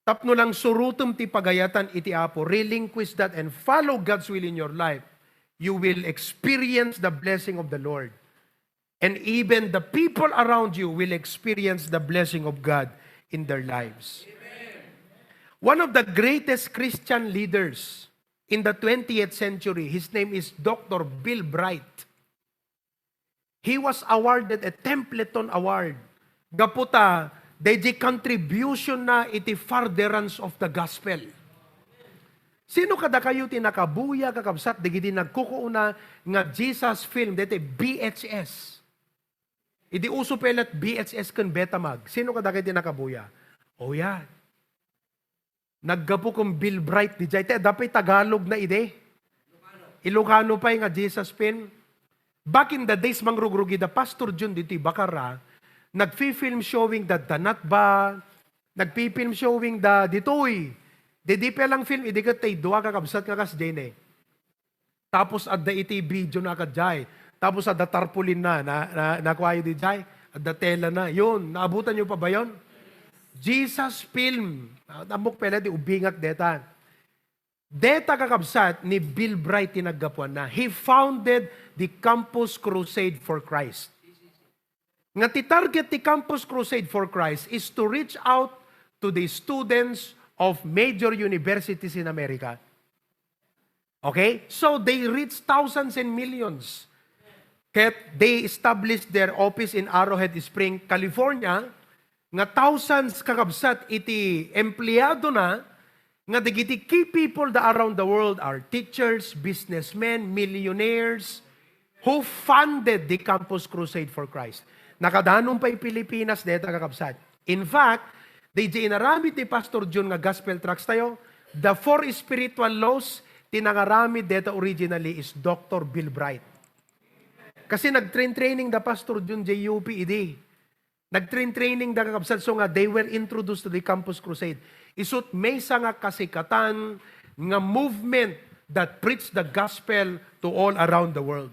tapno lang surotem ti pagayatan iti Apo, relinquish that and follow God's will in your life, you will experience the blessing of the Lord. And even the people around you will experience the blessing of God in their lives. One of the greatest Christian leaders in the twentieth century, his name is Doctor Bill Bright. He was awarded a Templeton Award. Gapu ta, daydi contribution na iti furtherance of the gospel. Sino kadakayo ti nakabuya, kakabsat, dagiti nagkukuuna nga Jesus film, daytoy V H S? Idi uso pay la't V H S ken Betamax, sino kadakayo ti nakabuya? Oh, yeah. Naggapu ken Bill Bright didiay. Ti adda pay Tagalog na idi. Ilocano pay nga Jesus film. Back in the days, mangrugrugida Pastor Jun ditoy Bacarra, nagfi-film showing da, da Natba, nagfi-film showing da ditoy. Di, di pay lang film, idi ket tay dua kakabsat nga kasdiay ne. Tapos adda iti video na kadiay. Tapos adda tarpaulin na, na, na, nakuayo didiay. Adda tela na. Yun, naabutan niyo pa ba yun? Jesus film. Ah, ammok pay la di ubingak deta. Deta kakabsat ni Bill Bright ti naggapuanna. He founded the Campus Crusade for Christ. Nga ti target ti Campus Crusade for Christ is to reach out to the students of major universities in America. Okay? So, they reach thousands and millions. Ket they established their office in Arrowhead Spring, California, nga thousands kakabsat iti empleado na, nga dagiti key people da around the world are teachers, businessmen, millionaires, who funded the Campus Crusade for Christ. Nakadanum pay Pilipinas deta, kakabsat. In fact, didiay inaramid ni Pastor Jun nga gospel tracts tayo, the four spiritual laws, ti nangaramid deta originally is Doctor Bill Bright. Kasi nag-train-training da Pastor Jun diay U P idi. Nag-train-training da, kakabsat, so nga they were introduced to the Campus Crusade. Isut' maysa nga kasikatan nga movement that preached the gospel to all around the world.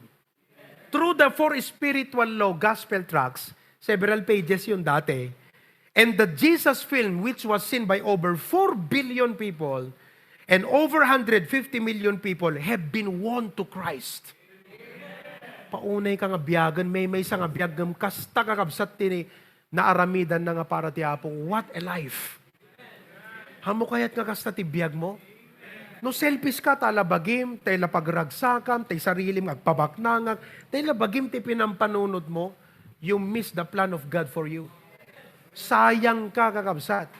Through the four spiritual law gospel tracts, several pages yun dati, and the Jesus film, which was seen by over four billion people, and over hundred fifty million people have been won to Christ. Paunay ka nga biagen, maymaysa nga biag ngem kasta, kakabsat, ti naaramidanna nga para ti Apo. What a life! Ammok kayat nga kasta ti biag mo? No selfish ka, ta la bagim, tay la pagragsakam, tay sarilim nga agpabaknangak, tay la bagim ti pinampanunot mo, you miss the plan of God for you. Sayang ka, kakabsat.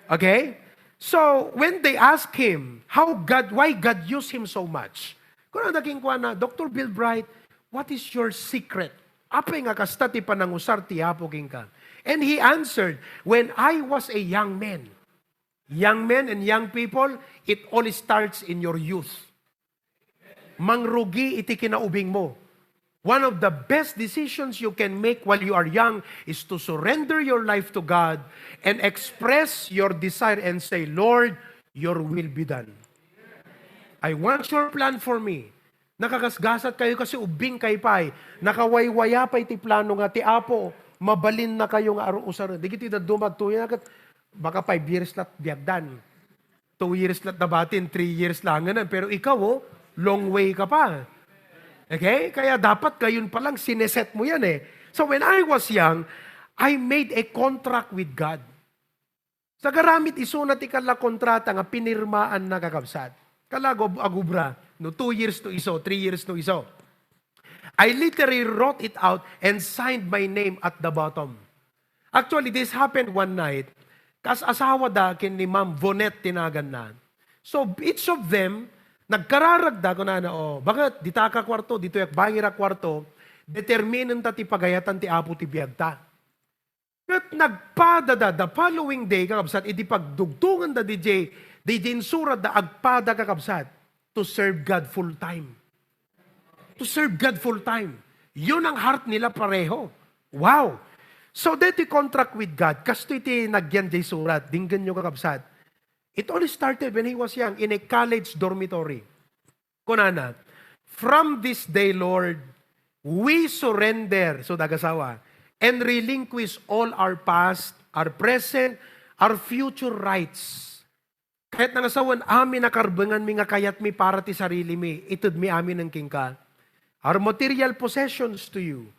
Okay? So, when they ask him, how God, why God used him so much? Kunada kenkuana, "Doctor Bill Bright, what is your secret? Apay nga kasta ti panangusar ti Apo kenka?" And he answered, "When I was a young man." Young men and young people, it all starts in your youth. Mangrugi iti kinaubing mo. One of the best decisions you can make while you are young is to surrender your life to God and express your desire and say, "Lord, your will be done. I want your plan for me." Nakagasgasat kayo kasi ubing kay pay. Nakawaywaya pay ti plano nga ti Apo, mabalin na kayo nga aru-, usaren. Digiti dadduma agtuya ket baka five years lat biagdan. Two years lat nabatin, three years langen, pero ikaw, oh, long way ka pa. Okay? Kaya dapat gayon pa lang, sineset mo yan eh. So when I was young, I made a contract with God. Sagaramid isuna ti kalla kontrata nga pinirmaanna, kakabsat. Kalla agu-, agubra, no, two years no isu, three years no isu. I literally wrote it out and signed my name at the bottom. Actually, this happened one night. Kas-asawa da ken ni Ma'am Vonette ti naganna. So, each of them, nagkararagda, kunana, "Oh, baket, dita ka kwarto, ditoy ak bangir a kwarto, determinen ta ti pagayatan ti Apo ti biagta." Ket nagpada da, the following day, kakabsat, idi pagdugtongenda didiay, didiay insuratda, agpada, kakabsat, to serve God full time. To serve God full time. Yun ang heart nila pareho. Wow! So, deti contract with God, kastoy ti nagyan jay surat, dinggenyo, kakabsat. It all started when he was young, in a college dormitory. Kunana, "From this day, Lord, we surrender," so dagasawa, "and relinquish all our past, our present, our future rights." Kayat nga sawen, amin a karbenganmi nga kayatmi para ti sarilimi, itedmi amin kenka. "Our material possessions to you.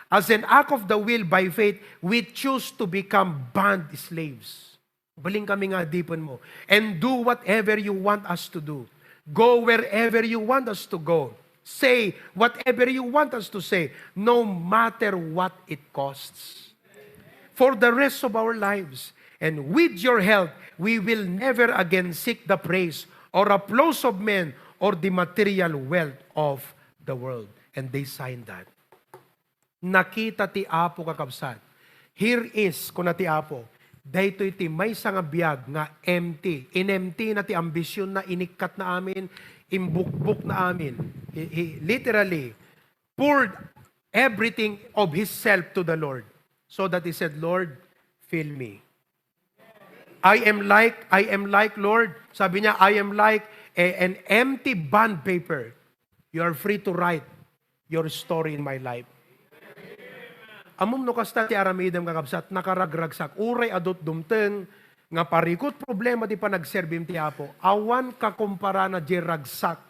As an act of the will by faith, we choose to become bond slaves." Balinkami nga adipen mo. "And do whatever you want us to do. Go wherever you want us to go. say whatever you want us to say, no matter what it costs, for the rest of our lives. And with your help, we will never again seek the praise or applause of men or the material wealth of the world. And they signed that. Nakita ti Apo, kakabsat. "Here is," kuna ti Apo, "daytoy ti maysa nga biag nga empty." Inempty na ti ambition na, inikkat na amin, imbukbok na amin. He, he literally poured everything of himself to the Lord so that he said, "Lord, fill me." "I am like, I am like, Lord," sabi niya, "I am like a, an empty bond paper. You are free to write your story in my life." Ammom no kasta ti aramidem, kakabsat, nakaragragsak. Uray adu ti dumteng nga parikut problema ti panagserbim ti Apo, awan kakomparana diay ragsak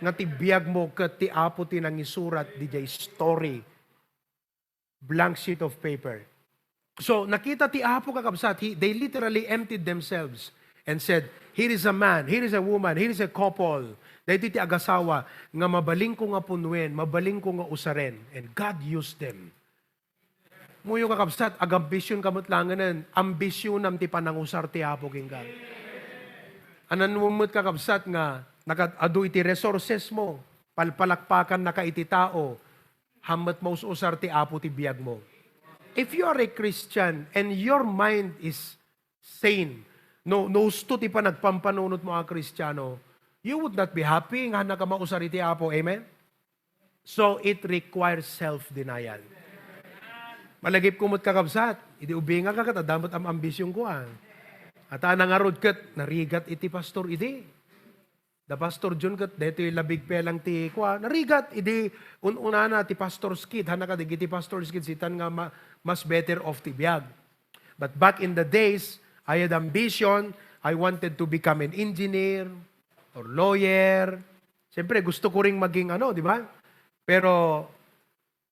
nga ti biagmo ket ti Apo ti nangisurat diay story. Blank sheet of paper. So, nakita ti Apo, kakabsat, he, they literally emptied themselves and said, "Here is a man, here is a woman, here is a couple." Daytoy ti agasawa nga mabalinko nga punuen, mabalinko nga usaren. And God used them. Muyo, kakabsat, agambisyon ka met laengen, ambisyonam ti panangusar ti Apo kenka. Anan mo met, kakabsat, nga nakaadu iti resources mo, palpalakpakannaka iti tao, hammet maus-usar ti Apo ti biagmo. If you are a Christian and your mind is sane, no, no husto ti panagpampanunotmo a Kristiano, you would not be happy nga hannaka mausar iti Apo. Amen? So, it requires self-denial. Malagipko met, kakabsat, idi ubingaka ket adda met am-, ambisyonko, a. Ata nangarud ket narigat iti pastor idi. Da Pastor John ket daytoy labig pay lang ti kua, narigat idi un-unana ti pastor's kid, hannaka dagiti pastor's kid sitan nga ma-, mas better off ti biag. But back in the days, I had ambition, I wanted to become an engineer or lawyer. Siyempre, gusto ko ring maging ano, di ba? Pero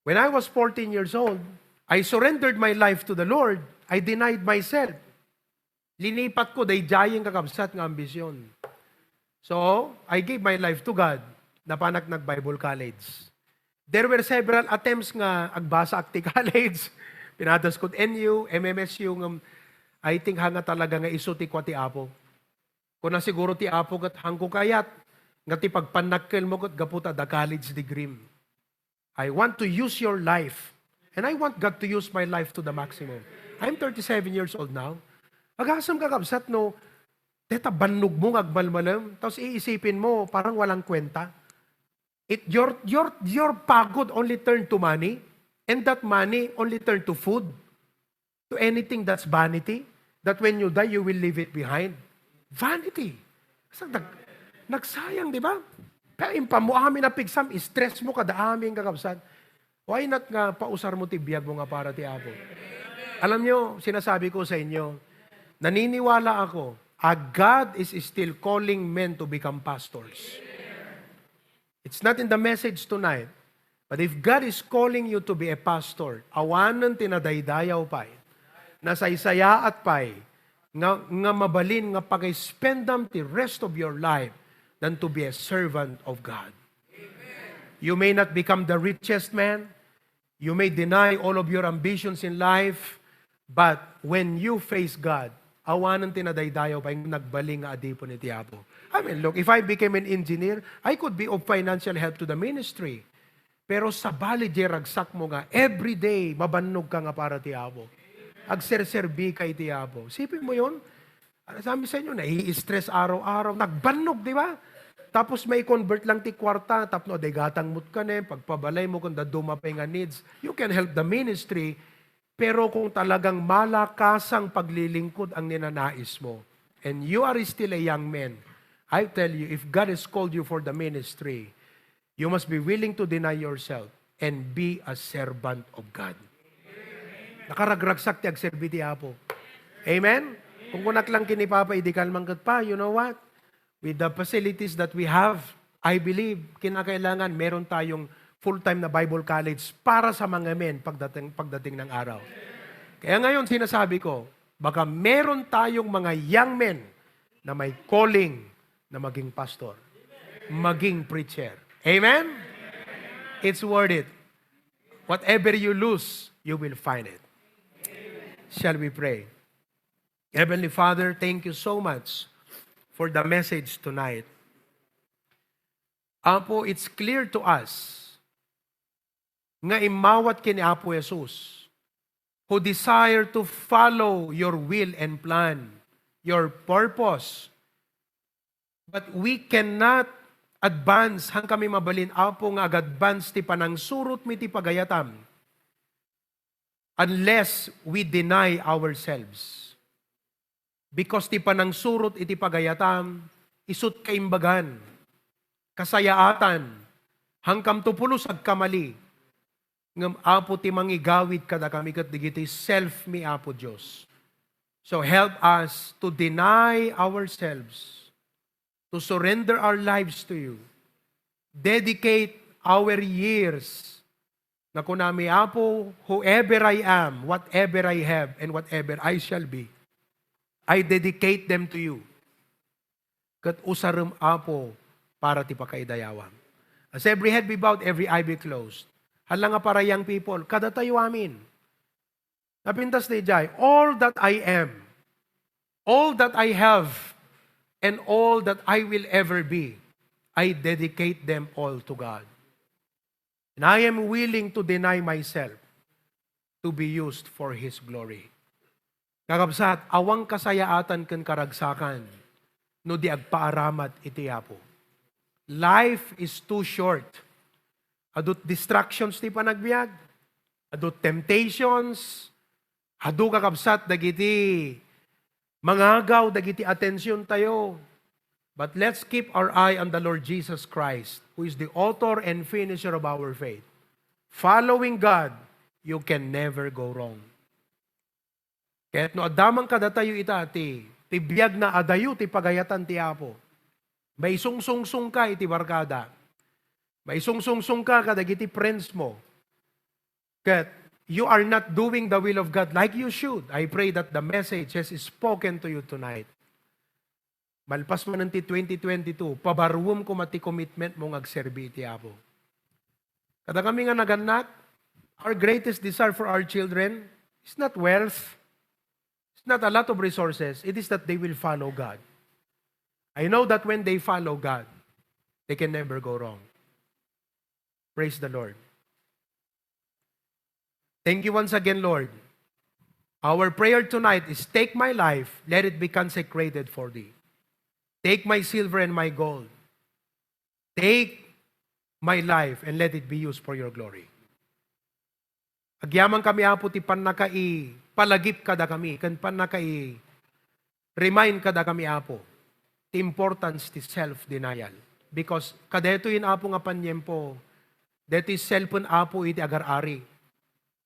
when I was fourteen years old, I surrendered my life to the Lord. I denied myself. Linipatko daydiayen, kakabsat, nga ambisyon. So, I gave my life to God. Napanak nag-Bible college. There were several attempts nga agbasa ak ti college. Pinadaskod N U, M M S U, ngem I think hanga talaga nga isu ti kua ti Apo. Kuna siguro ti Apo ket, "Hanko kayat nga ti pagpannakkelmo ket gapu ta adda college degreem." I want to use your life. And I want God to use my life to the maximum. I'm thirty-seven years old now. Agasem, kakabsat, no, deta bannogmo nga agmalmalem, tapos iisipin mo, parang walang kwenta. It, your, your, your pagod only turn to money, and that money only turn to food, to anything that's vanity, that when you die, you will leave it behind. Vanity. Sa nag-, nagsayang, di ba? Kaya impam mo amin a pigsam, stress mo kada amin, kakabsat. Why not nga pausar mo ti biag mo nga para ti Apo? Alam nyo, sinasabi ko sa inyo, naniniwala ako, a God is still calling men to become pastors. It's not in the message tonight, but if God is calling you to be a pastor, awanen ti nadaydayaw pay, nasaysayaat pay, nga, nga mabalin nga pag-spendam ti rest of your life than to be a servant of God. You may not become the richest man, you may deny all of your ambitions in life, but when you face God, awanen ti nadaydayaw pay nga nagbalin nga adipen iti Apo. I mean, look, if I became an engineer, I could be of financial help to the ministry. Pero sabali diay ragsakmo nga everyday mabannog ka nga para ti Apo. Agserserbi ka iti Apo. Isipin mo yon? Sabi sa inyo, nai-stress araw-araw. Nagbannog, di ba? Tapos may convert lang ti kwarta, tapno adda gatang mo kanen, pagpabalay mo, kung daduma pay nga needs. You can help the ministry, pero kung talagang malakasang paglilingkod ang ninanais mo, and you are still a young man, I tell you, if God has called you for the ministry, you must be willing to deny yourself and be a servant of God. Nakaragragsak ti agserbi ti Apo. Amen? Kung kunak lang ken ni Papa, idi kalman ket pa, you know what? With the facilities that we have, I believe, kinakailangan meron tayong full-time na Bible college para sa mga men pagdating, pagdating ng araw. Kaya ngayon, sinasabi ko, baka meron tayong mga young men na may calling na maging pastor, maging preacher. Amen? It's worth it. Whatever you lose, you will find it. Shall we pray? Heavenly Father, thank you so much for the message tonight. Apo, it's clear to us nga immawat ken ni Apo Jesus, who desire to follow your will and plan, your purpose. But we cannot advance, han kami mabalin, Apo, nga ag-advance ti panangsurotmi ti pagayatam unless we deny ourselves. Because ti panangsurot iti pagayatam, isut kaimbagan, kasayaatan, han kamto pulos agkamali. Ngem Apo ti mangigawid kadakami ket dagiti self mi, Apo Dios. So help us to deny ourselves, to surrender our lives to you, dedicate our years. Nga kunami, Apo, whoever I am, whatever I have, and whatever I shall be, I dedicate them to you. Ket usarem, Apo, para ti pakaidayawam. As every head be bowed, every eye be closed. Hala nga para, young people, kadatayo amin. Napintas ni Jai, all that I am, all that I have, and all that I will ever be, I dedicate them all to God. And I am willing to deny myself to be used for His glory. Kakabsat, awan kasayaatan ken karagsakan no di agpaaramat iti Apo. Life is too short. Adu distractions ti panagbiag, adu temptations, adu, kakabsat, dagiti mangagaw dagiti atensiontayo. But let's keep our eye on the Lord Jesus Christ, who is the author and finisher of our faith. Following God, you can never go wrong. Ket no adda man kadatayo ita ti, ti biag nga adayo ti pagayatan ti Apo, maisungsungsongka iti barkada, maisungsungsongka kadagiti friends mo, ket you are not doing the will of God like you should, I pray that the message has spoken to you tonight. Malpas man ti twenty twenty-two, pabaruem koma ti commitment mo nga agserbi iti Apo. Kadakami nga nagannak, our greatest desire for our children is not wealth, it's not a lot of resources, it is that they will follow God. I know that when they follow God, they can never go wrong. Praise the Lord. Thank you once again, Lord. Our prayer tonight is, "Take my life, let it be consecrated for thee. Take my silver and my gold. Take my life and let it be used for your glory." Agyamankami, Apo, ti pannakaipalagip kadakami ken pannakai remind kadakami, Apo, ti importance ti self-denial. Because kadaytoyen, Apo, nga paniempo, daytoy self-en, Apo, iti agar-ari.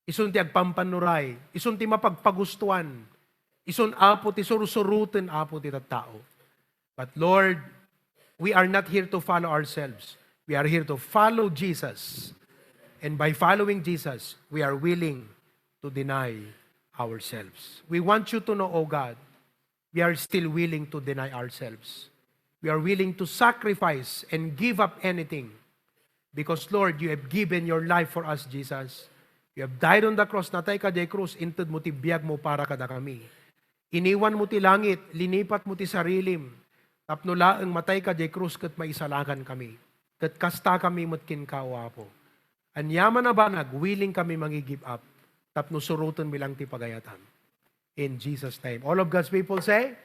Isun ti agpampannuray, isun ti mapagpagustuan, isun, Apo, ti sursuroten, Apo, ti tattao. But Lord, we are not here to follow ourselves. We are here to follow Jesus. And by following Jesus, we are willing to deny ourselves. We want you to know, O God, we are still willing to deny ourselves. We are willing to sacrifice and give up anything. Because, Lord, you have given your life for us, Jesus. You have died on the cross, natayka diay krus, inted mo ti biag mo para kadakami. Iniwan mo ti langit, linipat mo ti sarilim, tapno laeng matayka diay krus ket maisalakan kami. Ket kasta kami met kenka, O Apo. Aniaman a banag, willing kami mangi-give up, tapno suroten mi lang ti pagayatam. In Jesus' name. All of God's people say,